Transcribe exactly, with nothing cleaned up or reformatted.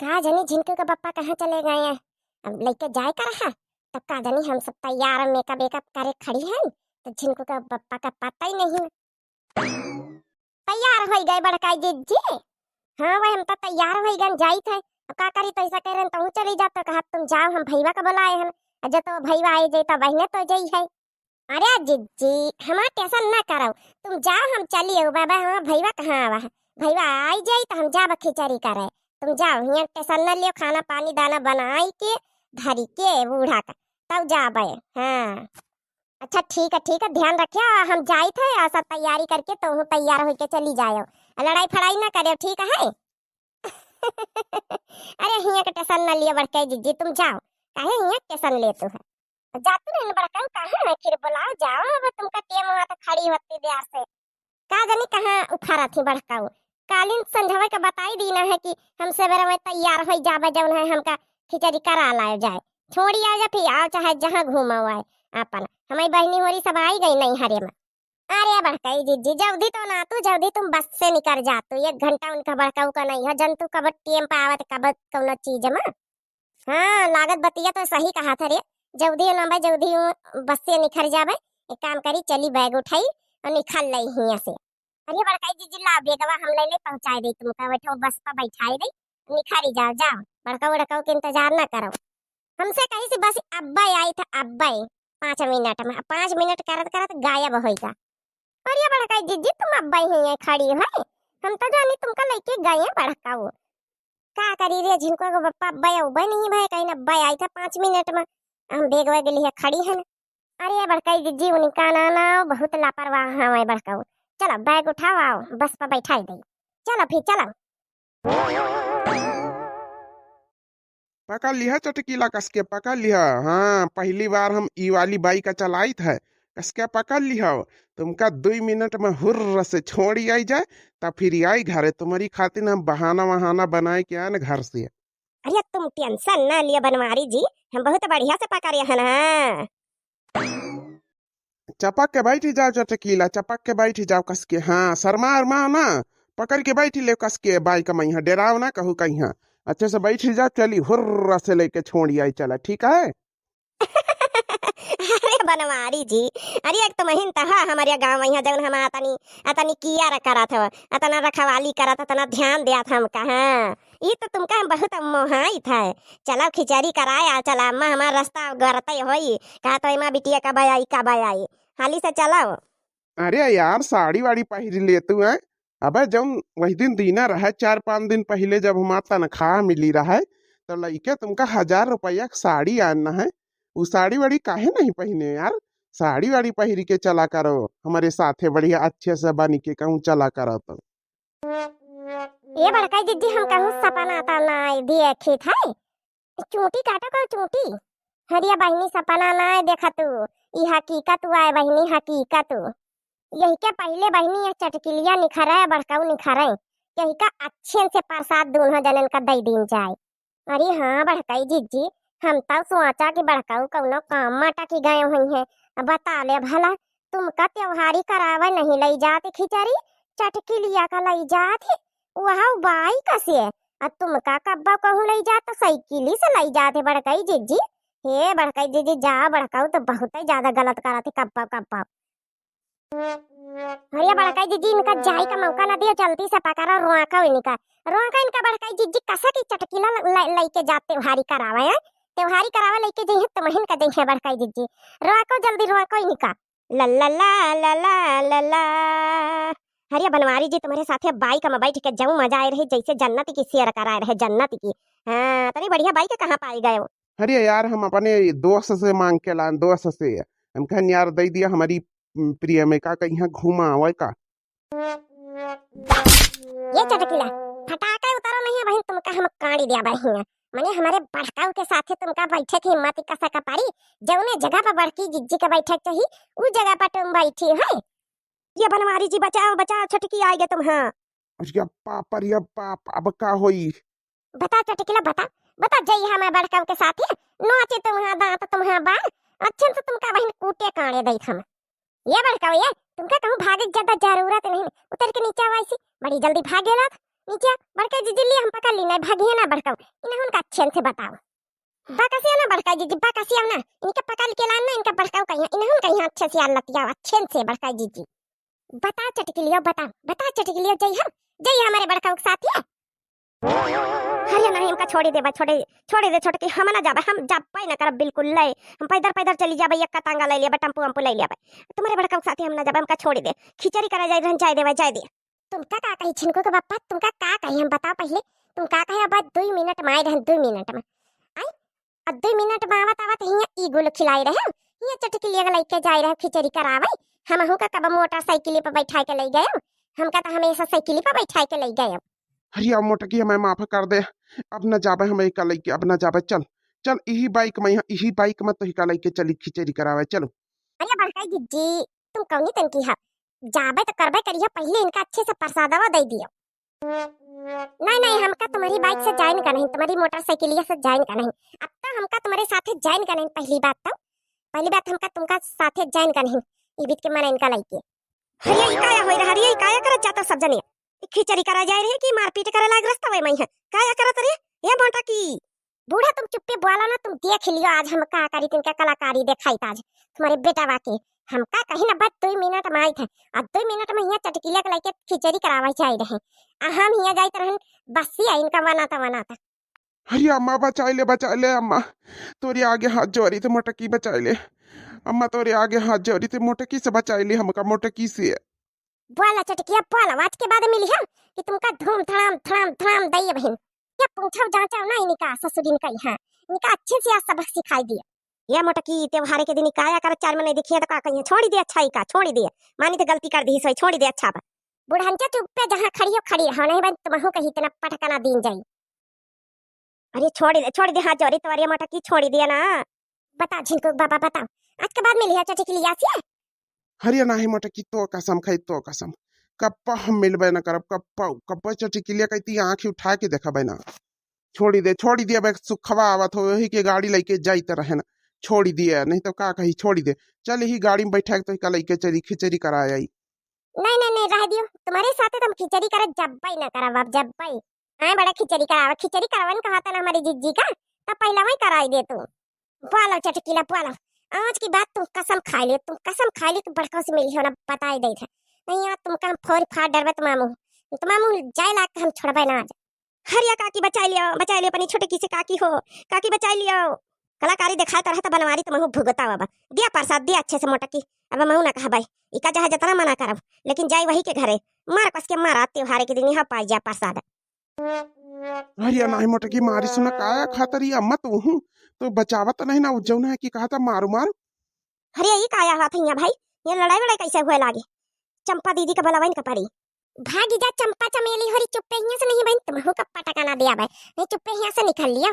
का जानी झिनकू के पप्पा कहाँ चले गए हैं। अब लइके जाए का रहा, तब का जानी हम सब तैयार मेकअप वेकअप करे खड़ी हैं, तो झिनकू के पप्पा का पता ही नहीं। तैयार होइ गए बड़काई जिज्जी। हाँ, वह हम तो तैयार होइ गए, जाइत है। अब का करी, तो ऐसा कह रहे हैं, तहूँ चली जा, तो कहा, "तुम जाओ, हम भैया का बुलाए हैं, और जब तो भैया आए जाए, तो बहने तो जाई है।" अरे जिज्जी, हमार टेंशन ना करो, तुम जाओ, हम चली हो बाबा, हमार भैया कहाँ आवा है, भैया आई जाई, तो हम जाब खिचड़ी करे। तुम जाओ, हियाँ टेंशन ना लियो, खाना पानी दाना बनाई के, धरी के बूढ़ा का, तब जाबे। हाँ। अच्छा, ठीक है, ठीक है, ध्यान रखिया, हम जाइत है, आ सब तैयारी करके तोहू तैयार होइके चली जायो, आ लड़ाई फड़ाई ना करियो, ठीक है? अरे, हियाँ के टेंशन ना लियो बड़काई जिज्जी, तुम जाओ, काहे हियाँ के टेंशन लेतू है? जातू नहीं बड़काऊ, काहे है, फिर बुलाओ, जाओ, अब तुमका टेम हुआ तो खड़ी होती देर से। का जानी कहाँ उफारत ही बड़काऊ। कालिन संझवा के बताई दीना है कि हम सवेरे में तैयार होई जाबे, जौन है हमका खिचड़ी करा लायो जाए। छोड़ी आ जा फिर, आओ चाहे जहाँ घूमो आए आपन। हमारी बहनी होरी सब आई गई नैहरे में। अरे बड़काई जिज्जी, जल्दी तो ना तू, जल्दी तुम बस से निकर जातू। एक घंटा उनका बड़काऊ का नहीं है, जन तू कब टेम पे आवत, कब कौनो चीज में। हाँ, लागत बतिया तो सही कहा था रे। जल्दी ना भाई, जल्दी बस से निखर जाबे। एक काम करी, चली बैग उठाई और निखर लई हियाँ से। अरे बड़काई जिज्जी, ला बेगवा हम ले ले पहुँचाए दे, तुमका बैठो बस पर बैठाए दे, निखरी जाओ, जाओ, बड़काऊ बड़काऊ के इंतजार ना करो। हमसे कही से बस अब्बे आई था, अब्बे पाँच मिनट में, पाँच मिनट करत करत गायब होइगा। अरे बड़काई जिज्जी, तुम अब्बे ही है खड़ी है, हम तो जानी तुमका लेके गए हैं बड़काऊ। का करी रे, झिनको के पप्पा अब्बे अब्बे नहीं भाई, कहीं अब्बे आई था पाँच मिनट में, हम बेग वेग लिए खड़ी है ना। अरे बड़काई जिज्जी, उनका ना ना बहुत लापरवाह है बड़काऊ। चलो बैग उठाओ, आओ बस पर बैठाई दे, चलो फिर चलो। पकड़ लिहा चटकीला, कस के पकड़ लिहा। हाँ, पहली बार हम ई वाली बाइक चलाइत है, कस के पकड़ लिहा। तुमका दुई मिनट में हुर्र से छोड़ी आई जाए, तब फिर आई घरे। तुम्हारी खातिर हम बहाना वहाना बनाए के आए न घर से। अरे तुम टेंशन ना लियो बनवारी जी, हम बहुत बढ़िया से पकड़े हैं ना। चपक के बैठी जाओ चटकीला, चपक के बैठी जाओ कस के। हाँ, शर्मा उरमा ना, पकड़ के बैठी ले कस के बाइक में। यहाँ डेराओ ना कहू कहीं, अच्छे से बैठी जाओ, चली हुर्र से लेके छोड़ी आई चला, ठीक है? अरे बनवारी जी, अरे एक तो महीन तहा हमारे गाँव में यहाँ जौन हम अतनी अतनी किया करत हो, अतना रखवाली करत, अतना ध्यान दिया था हमका। हाँ, ई तो तुमका हम बहुत मोहाइत है। चलो खिचड़ी कराए आ चला, अम्मा हमार रास्ता गरते होई, कहा तो एमा बिटिया कब आई, कब आई, हाली से चलो। अरे यार, साड़ी वाड़ी पहिर ले तू, हैं? अबे जौन वही दिन दीना रहे, चार पाँच दिन पहिले जब हमार तनख्वाह मिली रहे, तो लइके तुमका हजार रुपया के साड़ी आना है, उ साड़ी वाड़ी काहे नहीं पहिने यार? साड़ी वाड़ी पहिर के चला करो, हमारे साथे बढ़िया अच्छे से बन के कहूँ चला करो तो। ए बड़का जिज्जी, हम कहूँ सपना त नाय देखित है। चूंटी काटो को चूंटी। हरिया बहिनी सपना नाय देखा तू। ई हकीकत हुआ है बहिनी, हकीकत। यही के पहिले बहिनी ये चटकिलिया निखरे, बड़काऊ निखरे। यही का अच्छे से प्रसाद दोनों जनन का दई दीन जाए। अरे हाँ बड़काई जिज्जी, हम तउ सोचा कि बड़काऊ कउनो काम मा टकी गए हुई हैं। अब बता ले भला, तुमका त्योहारी करावे नहीं लई जात खिचड़ी, चटकिलिया का लई जात है, वह बाइक से। आ तुमका कब्बा कहूँ लई जात तो साइकिली से लई जात है बड़काई जिज्जी। हे बड़काई जिज्जी, जा बड़काऊ तो बहुत ही ज्यादा गलत करत है कब्बा कब्बा। अरे बड़काई जिज्जी, इनका जाई का मौका ना दियो, जल्दी से पकड़ो, रोको इनका, रोको इनका बड़काई जिज्जी, कसा की चटकीला ल-, ल-, लइके जात त्योहारी करावे हैं, त्योहारी करावे लइके जइहे, तुमहिन का जइहे बड़काई जिज्जी, रोको जल्दी, रोको इनका। ला ला ला ला ला ला ला। अरे बनवारी जी, तुम्हारे साथे बाइक में बैठ के जऊ मजा आए रहे, जैसे जन्नत की सैर कराए रहे, जन्नत की। हाँ, तनी बढ़िया बाइक कहाँ पाई गए हो? अरे यार, हम अपने दोस्त से मांग के लान, दोस्त से। हम कहन, "यार, दे दिया हमारी, उम, प्रियमिका का यहाँ घुमावे का।" ये चटकीला, फटाके उतारो नहीं है बहिन, तुमका हम काड़ी दिया बहिन। मने हमारे बड़काऊ के साथे तुमका बैठे की हिम्मत कसा का पारी? जौने जगह पर बड़की जिज्जी का बैठे के चाहिए, उ जगह पर तुम बैठी है। ये बनवारी जी, बचाओ, बचाओ, छटकी आएगे तुम, हाँ। अरे बाप, अरे बाप, अब का होई? बता चटकीला, बता, बता, जइहा मैं बड़काऊ के साथे, नोचे तुम्हारा दांत तुम्हारा बाल, अच्छे से तुमका बहिन कूटे काड़े दई हम। ये बड़काऊ, ये तुमका कहूँ भागे के ज्यादा जरूरत नहीं, उतर के नीचे आवा इसी, बड़ी जल्दी भागेला। नीचे आ, बड़का जिज्जी लिया हम पकड़ ली, नहीं भागिए ना बड़काऊ, इन्हें उनका अच्छे से बताओ। बकसिया ना बड़का जिज्जी, बकसिया ना, इनके पकड़ के लान ना, इनका बड़काऊ कहिया, इन्हें उनका यहाँ अच्छे से यार लतियाओ, अच्छे से बड़का जिज्जी। बता चटकिलियो, बता, बता चटकिलियो, जई हम, जई हमारे बड़काऊ के साथ है। अरे नहीं, हमका छोड़ी दे बा, छोड़ी, छोड़ी दे छोटकी, हम ना जाबे, हम जाबे ना करब बिल्कुल, ले, हम पैदर पैदर चली जाबे, एक का तांगा ले लिया बा, टेम्पू वेम्पू ले लिया बा, तुम्हारे बड़काऊ के साथ हम ना जाबे, हमका छोड़ी दे, खिचड़ी करा जाए रहन, जाए दे बा, जाए दे। तुमका का कही छिनको के बप्पा, तुमका का कही, हम बताओ पहले, तुम का कहे, अब दुई मिनट में आए रहन, दुई मिनट में। आई, अब दुई मिनट में आवत आवत हियाँ ई गुल खिलाई रहे, हियाँ चटकिलिया के लइके जाए रहे खिचड़ी करावे, हमहू का कब मोटरसाइकिल पे बैठाए के ले गए, हमका तो हमेशा साइकिल पे बैठाए के ले गए। अरे अब मोटकी हमें माफ कर दे, अब न जाबे हम एका लइके, अब न जाबे, चल, चल इही बाइक में, इही बाइक में तोहिका लइके चली खिचड़ी करावे, चलो। अरे बड़का जिज्जी, तुम कौनी तन की है, जाबे तो करबे करिए, पहले इनका अच्छे से प्रसादवा दे दियो। नहीं, नहीं, हमका तुम्हारी बाइक से जाइन का नहीं, तुम्हारी मोटरसाइकिलिया से जाइन का नहीं। अब तो हमका तुम्हारे साथे जाइन का नहीं, पहली बात तो, पहली बात हमका तुमका साथे जाइन का नहीं, ई बीत के मन इनका लइके। अरे, ई काया होई रहा रे, ई काया करत जाता सब जने? ई खिचड़ी करा जाए रहे कि मारपीट करे लाग रस्ता वे मई है? काया करत रे? ये मोटकी। बूढ़ा तुम चुप्पे बोला ना, तुम देख लियो आज हम का करी, तुमका कलाकारी देखाई आज तुम्हारे बेटवा के। हमका कहीं ना बस दुई मिनट में आई थे, और दुई मिनट में हियाँ चटकिलिया के लइके खिचड़ी करावे जाए रहे, आ हम हियाँ जाइत रहन बसिया इनका वनाता वनाता। अरे अम्मा बचाई ले, बचाई ले अम्मा, तोरे आगे हाथ जोरी थे मोटकी बचाई ले, अम्मा तोरे आगे हाथ जोरी थे मोटकी से बचाई ले हमका, मोटकी से। बोला चटकिया बोला, आज के बाद मिली हम कि तुमका धूम धड़ाम धड़ाम धड़ाम दइए बहिन। ये पूछो जांचो ना इनका ससुरिन का यहाँ, इनका अच्छे से आज सबक सिखाई दिया। ये मोटकी त्योहारे के दिन काया कर चार में नहीं देखिए तो का कहिए, छोड़ी दे अच्छा ही का, छोड़ी दे, मानी तो गलती कर दी सोई, छोड़ी दे अच्छा बा। बुढ़ंचा चुप पे जहाँ खड़ी हो खड़ी रहो, नहीं बन तुमहू कहीं इतना पटकना दीन जाई। अरे छोड़ी दे, छोड़ी दे, हाथ जोरी तोरे मोटकी छोड़ी दिया ना। बता झिनको बाबा बताओ, आज के बाद मिली है चटकिलिया से? अरे नाही मोटकी, तो कसम खाई, तो कसम, कप्पा हम मिलबे न करब, कप्पा, कप्पा चटकिलिया कहती आँखी उठा के देखबे ना। छोड़ी दे, छोड़ी दे, अब एक सुखवा आवत हो, वही के गाड़ी लइके जाइत रहे ना। छोड़ी दिए, नहीं तो का कही, छोड़ी दे। चल यही गाड़ी में बैठा के तो का लइके चली, खिचड़ी करा आई। नहीं, नहीं, नहीं, रह दियो, तुम्हारे साथे तो हम खिचड़ी करे जब्बे ना करब, अब जब्बे। आए बड़ा खिचड़ी करावा, खिचड़ी करावन कहा था ना हमारी जिज्जी का, तब पहला वही कराई दे तू। बोलो चटकीला, बोलो, आज की बात तुम कसम खाई लियो, तुम कसम खाई लियो कि बड़का से मिली हो ना, बताई दे थे। नहीं यार, तुमका हम फोड़ फाड़ डरबे तुम्हामू, तुम्हामू जाए लाग के हम छोड़बे ना आज। हरिया काकी बचाई लियो, बचाई लियो अपनी छोटकी से काकी हो, काकी बचाई लियो। कलाकारी दिखाए तरह तो बनवारी तुमहू भुगता बाबा। दिया प्रसाद दिया अच्छे से मोटकी, अब महू ना कहबे, इका चाहे जतना मना करब, लेकिन जाई वही के घरे, मार कस के मारा त्योहारे के दिन यहाँ पाई जा प्रसाद। अरे नाही मोटकी मारी सुना काया खातर ये अम्मा तू हूँ तो बचावत नहीं ना, उ जौन है कि कहा था मारू मारू। अरे ये काया हुआ था यहाँ भाई, ये लड़ाई वड़ाई कैसे हुए लागे? चंपा दीदी का बलवाइन का पड़ी। भागी जा चंपा चमेली होरी, चुप्पे हियाँ से नहीं बन, तुमहू का पटका ना दिया भाई, नहीं चुप्पे हियाँ से निकल लिया।